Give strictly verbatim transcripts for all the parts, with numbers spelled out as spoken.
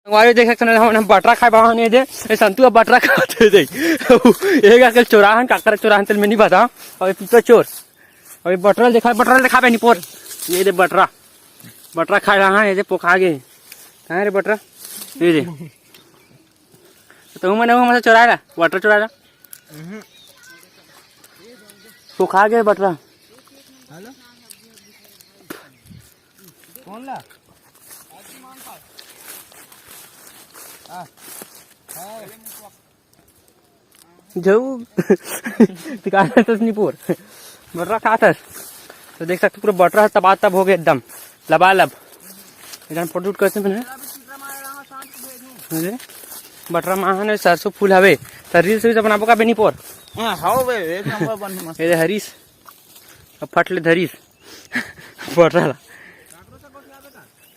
संगवारी देख सकत हन, हमन बटरा खाए बर आए हन, ये दे, ये संतु ह बटरा खात हे दे। ये का के चोराहन, काकर चोराहन तेला मैं नहीं बताओं। अउ ये पिपरा चोर, अउ ये बटरा ल देखा, बटरा ल देखा बे निपोर, ये दे बटरा, बटरा खाए रहा, ये दे पोखा गे। कहाँ रे बटरा? ये दे। तो तुम मन, हमन से चोराए ला, बटरा चोराए ला। पोखा गे बटरा। हेलो? कौन ला? जाऊ। तिकाना तस निपोर। बटरा खात हस। तो देख सकते पूरा बटरा तबातब हो गे एकदम। लबालब। एकदम फोटो उठ करते मैंने। अरे, बटरा माहन हे, सरसों फूल हवे। त reels भी तो बनाबो का बे निपोर? हाँ, हाओ बे, एक नंबर बन मस्त। ये दे हरीश। अब फट ले धरीस। बटरा ला।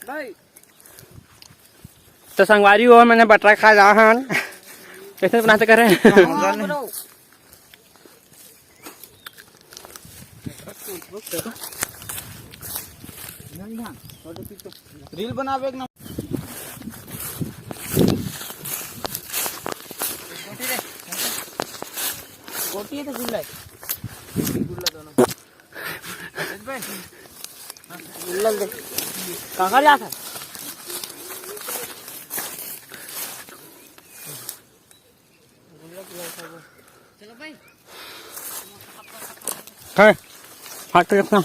भाई। तो संगवारी हो, मैंने बटरा खा जा हन। कैसे बनाते करे? रील बनावे एक नंबर। गोटी है तो गुल्ला है। गुल्ला दोनों। गुल्ला दे। कहाँ जाता? चलो भाई। है। हाथ तो अपना।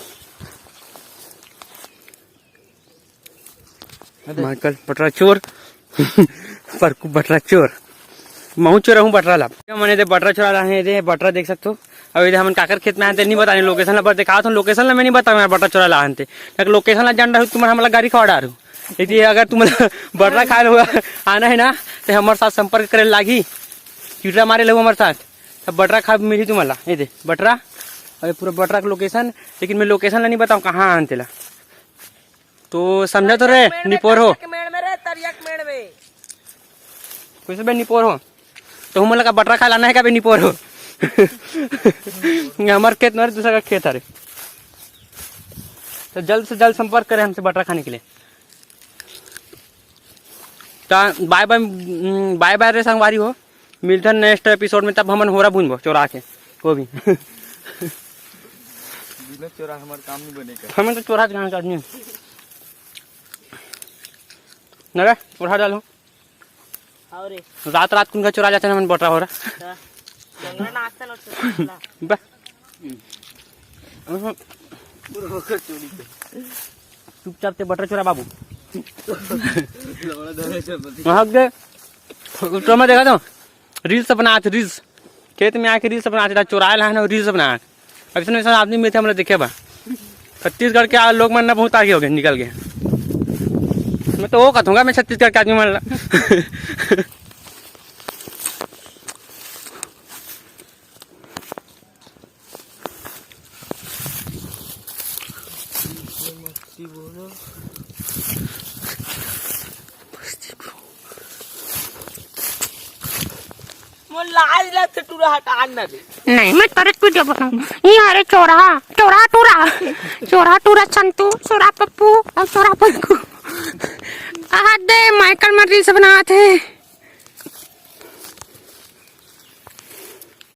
माइकल बटरा चोर। परकू बटरा चोर। महू चोर हूँ बटरा ला। मने दे बटरा चोरा ला है, दे बटरा देख सकते हो। अब इधर हमन काकर खेत में आए थे, नहीं बताने location ला, बस दिखाओ तो location ला मैं नहीं बताऊँ यार, बटरा चोरा ला आनते। तक location ला जान रहा हूँ, तुम्हारा हमला गाड़ी खवा डारू। यदि अगर तुम बटरा खाए ला आना है ना, तो हमारे साथ संपर्क करे लागी। चिटरा मारे लो हमारे साथ, तब बटरा खा मिली तुम्हारा। ये दे बटरा, अरे पूरा बटरा का location, लेकिन मैं location ला नहीं बताऊँ कहाँ आनते ला। तो समझा तो रे, निपोर हो। तरिया के मेड़ में रे, तरिया के मेड़ में। कैसे बे निपोर हो? तो हम लगा बटरा खा लाना है का बे निपोर हो? हमारे खेत में, दूसरा का खेत है रे। तो जल्द से जल्द संपर्क करें हमसे बटरा खाने के लिए। तो bye bye, bye bye रे संगवारी हो। मिलथन next episode में, तब हमन होरा भूनबो चोरा के गोभी। बिना चोरा हमार काम नहीं बने का। हमन तो चोरा के आदमी। न रे, चोरा डालो। आओ रे। रात रात कुन का चोरा जाते हैं हमन बटरा होरा। अच्छा। जंगल नाचता ना चोरा। बा। चुपचाप ते बटरा चोरा बाबू। वहाँ गए। तो मैं देखा था। Reels बनात, reels। खेत में आके reels बनात, चोराए ला है ना, reels बनात। अब इसमें ऐसा आदमी मिलते, हम लोग देखे बा। छत्तीसगढ़ के आ-, लोग मन ना बहुत आगे हो गए, निकल गए। मैं तो वो कहूँगा, मैं छत्तीसगढ़ के आदमी मन ला। मोर लाज लगथे, टूरा हटा ना दे। नहीं, मैं तेरे को जब बताऊं। ये अरे चोरा, चोरा टूरा, चोरा टूरा संतू, चोरा पप्पू और चोरा पप्पू। आ दे, माइकल मर्जी से बनाते हैं।